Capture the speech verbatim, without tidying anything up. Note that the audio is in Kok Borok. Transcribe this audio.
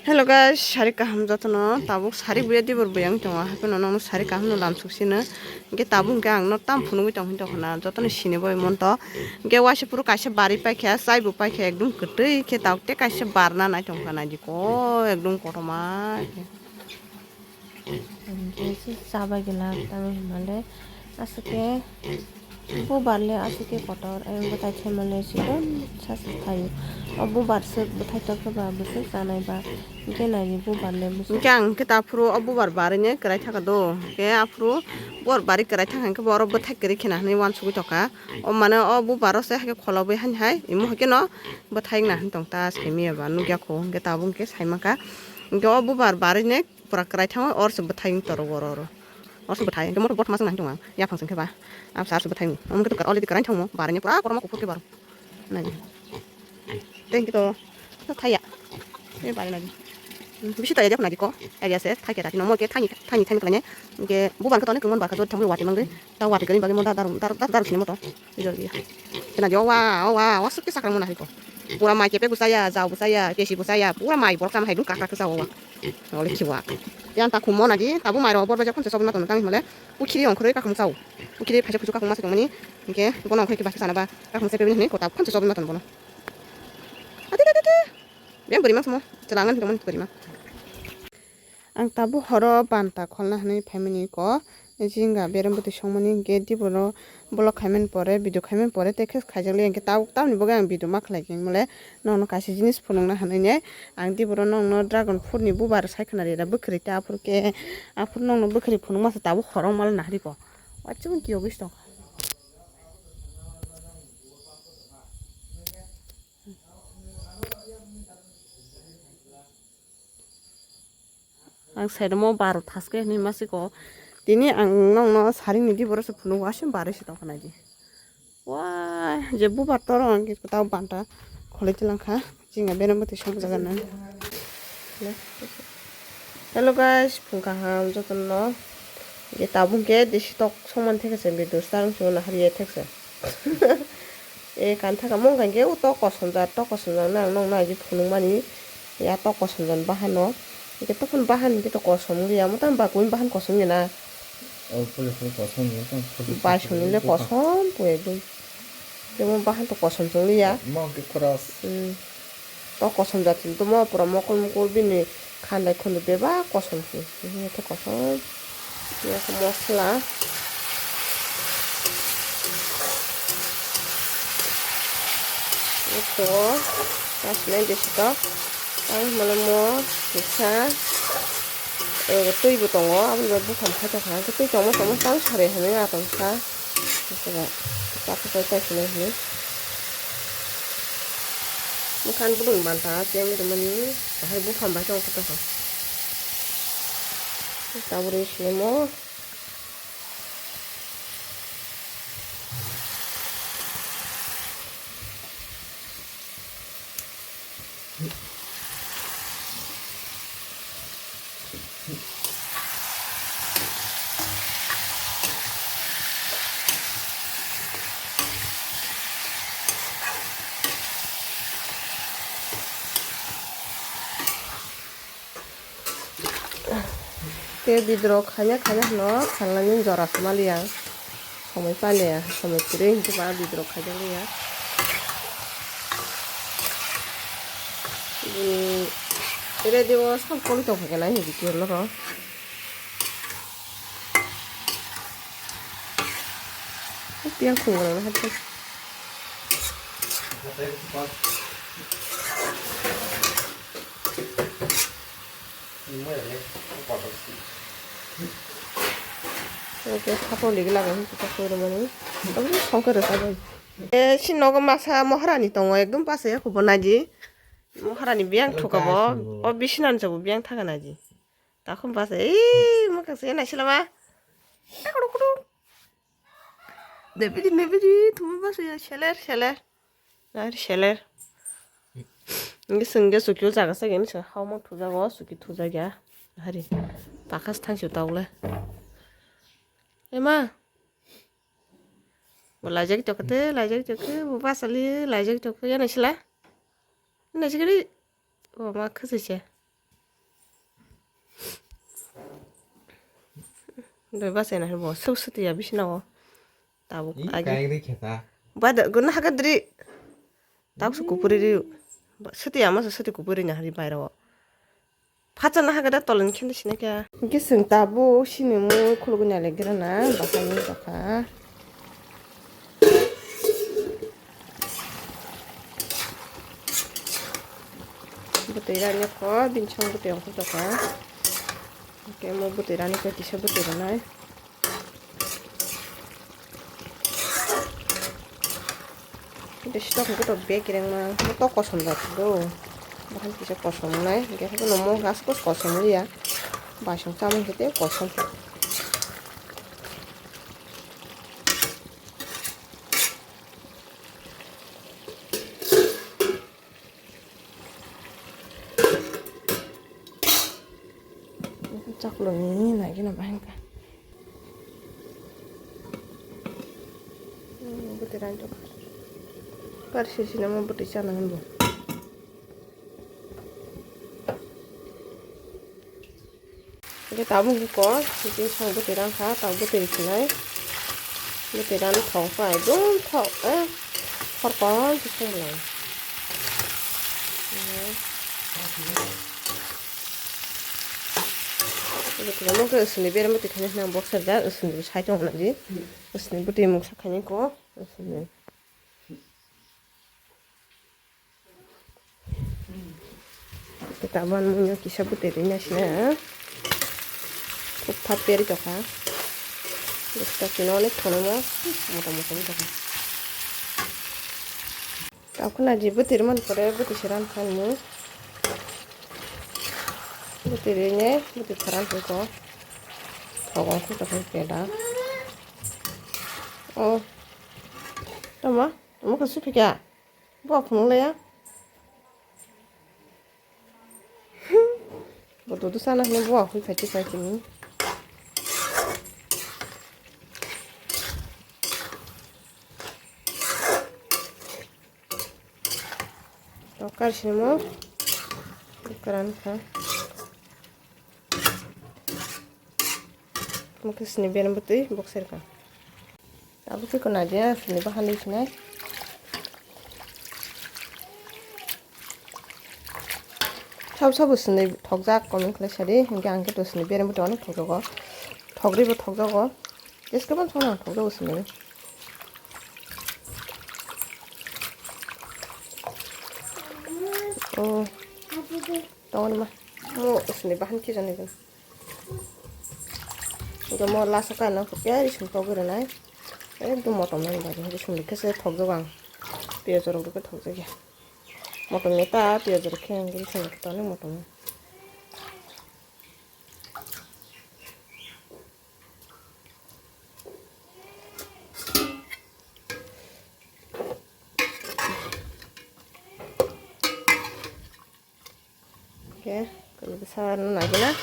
Hello guys, sari kaham jotono. Tabuk sari buya dibor buya wng tongo, hapheno nono sari kaham no lamsuk sino. Hingke tabuk hingke ang no tam phunugwi tong hinwi tongkha na, jotono sini bo monto. Hingke waisa phuru kaisa bari paikha, chai bo paikha, ekdum kwtwi khe tabuk tei kaisa barna nai tongkha na, diko ekdum kotorma khe. Hingke se chabai gela tamo hinmale aswk khe. Bubar le aswk khe kotor, ayang bwthai thaima le chikon sa se thaio. O bubar swk bwthai tor khe ba bwswk chanai ba, hingke nai bubar le bwswk. Hingke ang hingke ta phuru o bubar bari ni kwrai thaka do, hingke aphuru bubar bari kwrai thaka hingke bo oro bwthai kwrwi khena hinwi uansugwi tongkha. O mane o bubar o se haikhe kholobwi haini hai imo haikhe no bwthai wngna hinwi tongta simi eba nukya kho, hingke tabuk hingke sai mankha. Hingke o bubar bari ni pura kwrai thango, or se bwthai wng toro oro oro. Or se bwthai, hingke motor botma song nang tong ang, yaphang song khe ba. Abo sa se bwthai wng. Omo khe to already kwrai thango, barani pura kormo kuphur khe baro. Nai. Thank you to. To thaya. E bari nai. Bisi to area khuna diko. Area se thai khe rati no mo khe thani thani thani khlai ne. Hingke bubar khe to ne kwmon ba kha jot thangwi wati mangri. Ta wati kwrwi bagwi mo da daru daru daru sini mo to. Ijol ya. Kena jo wa wa wa sukti sakra mo na hiko. Pura mai kepe gusaya, jau gusaya, kesi gusaya, pura mai borok sama hai dun kaka khe jago wa. Ole khiwa. Yang ta khummo nagi, tabu mairok bor baja phonse sobwi maton tang himale. Ukhiri ongkhorwi kakung chao. Ukhiri phaisa phusu kakung masa tongmani. Hingke bono ongkhorwi khe basa sana ba. Kakung se pebini hini kota phonse sobwi maton bono. Ate ate ate. Bem bori mas mo. Chelangan hingke mani bori ma. Ang tabu horo banta kholna hinwi phaimani ko. Jinga berem bwtwi songmani hingke diboro. Vlog khaimani pore, video khaimani pore, tei khe khaijak liya hingke tabuk tamni bagwi ang video ma khlai khe mole nongno kaisa jinis phunukna hinwi ne ang diboro nongno dragon fruit ni bubar sai khna rira bwkhwrwi ta aphuru khe aphuru nongno bwkhwrwi phunukma se tabuk khorok mal nahariko. Waisukhe kiyogwi se tongkha. Ang side mo baro thaske hinwi masiko. Tini ang nongno saringni di borok se phunuk wasing barwi se tongkha naidi. Wah, je bubar toro ang khe tao banta kholoi tilangkha. Jinga berem bwtwi song jaga nang. Hello guys, phung kaham jotono. Je tabuk khe desi tok songmani thekse video starang songna hariya thekse. E kan thaka mong kangke o tok kosom jar, tok kosom jar nang nong nai phunuk mani. Ya tok kosom jar bahano. Ike tokon bahan ike to kosom ya, mo tam bakui bahan kosom ya na. O pule pule kosom ya, tang pule pule Bai suni le kosom pui dun. Kemo bahan to kosom song ya. Mo ke cross. Hmm. To kosom jati to mo pura mokol mokol bini khandai khundu bebak kosom se. Ini to kosom. Ini ke mosla. Ito, tas nai desi to. Ang mala mo kisa. Eh, twi bo tongo, aboni bai buphang khaito kha. Twi tongma tongma tang sari hinwi atong kha. Ito ba, ta khato ta sinai hinwi. Bwkhan bwrwng manta chengwi rwmani, ahai buphang bai tong kha tongkha. Tabuk rwi sinimo. Tei bidrok khaina khaina hwno khalnani jora se maliya. Somoi paliya, somoi kwrwi hinkhe ba bidrok khaijak liya. Bini radio o sal koli tong kha khe nai hinwi khe noro. Tiyang khung rang hai. Oke, phato ligi laga hin kita koi romani. Aboni songkhe rwsa bai. E, si nogo masa moharani tongo, ekdom basa ya khubo naidi. Moharani biyang thuka bo. O bisinani sabo biyang thaga naidi. Takhum basa, e, mokang se nai silama. Takhum kudu. Debidi mebidi thuma basa ya seler seler. Ari seler. Ngi sengge sukyo jaga sege ni se hao ma thujago suki thujagya. Hari pakas thangsi tawle. Ema. Bo laijak tokte, laijak tokte, bo basali laijak tokte, yana sila. Yana sikiri. Bo ma khasi se. Doi bachai na bo suk suti ya bisina o. Tabuk agi. Kayak ri kheta. Bada guna haga dri. Tabuk su kupuri ri. Suti ama su suti kupuri na hari bairo. Phacha na haga da tolin khende sina kya. Gising tabu sini mu khuluguni alegre na bahai ni jokha. Bwtwi rani ko bini song bwtwi ongkha jokha. Oke mo bwtwi rani ko kisa bwtwi rwnai. Kisa stock hwnkhe to bag rengma, bo to kosom da do. Bahai kisa kosom nai, hwnkhe haikhe no mo gas ko kosom liya. Baisong chamung hwnkhe tei kosom. Chaklo ni nai gina bahai ka. Hmm, bwtwi rani tok. Kar sisi namo bwtwi chana hwnbo. Hwnkhe tabuk hwnkhe kok, hwnkhe song bwtwi rang kha, tabuk bwtwi rwkhinai. Bwtwi rani thok kha, ekdom thok, eh, khorkon khe song lai. Bwtwi rang khe usuni berem bwtwi khaina hwnna boxer da, usuni sai tong nai di. Usuni bwtwi mungsa khaini kok, usuni. Tabuk muiyo kisa bwtwi rina sina. Thuk thap peri tokha. Bwswk kino onek khonoma. Motom motom tokha. Tabuk na ji bwtwi rwmani pore bwtwi se ran kha mung. Bwtwi rine bwtwi pharan khe ko. Thogo khe tokha peda. Oh. Tama? Omo khe sui phikha? Bo phunuk laya. Bo dudu sana hwnwi bo hui phai twi phai tini. Tokar simo. Karan kha. Mukhe sini ben bwtwi boxer ka. Abo khe kona je sini bahani sinai. Sabo sabo sini thokjak comment khlai sadi. Hinkhe ang khe to sini ben bwtwi onek thokjago. Thokgri bo thokjago. Jeske ban thokna thokjago sini. Oh. Tongoni ma. Mo sini bahan khe jani jani. Ego mo laso kaino khe piyaj song togwi rwnai. Ekdom motom nani bagwi hwnkhe song khe se thokjago ang. Piyaj rok rw khe thokjakya. Motom ya ta piyaj rok khe hwnkhe song khe toni motom. Oke, kalau besar lagi na.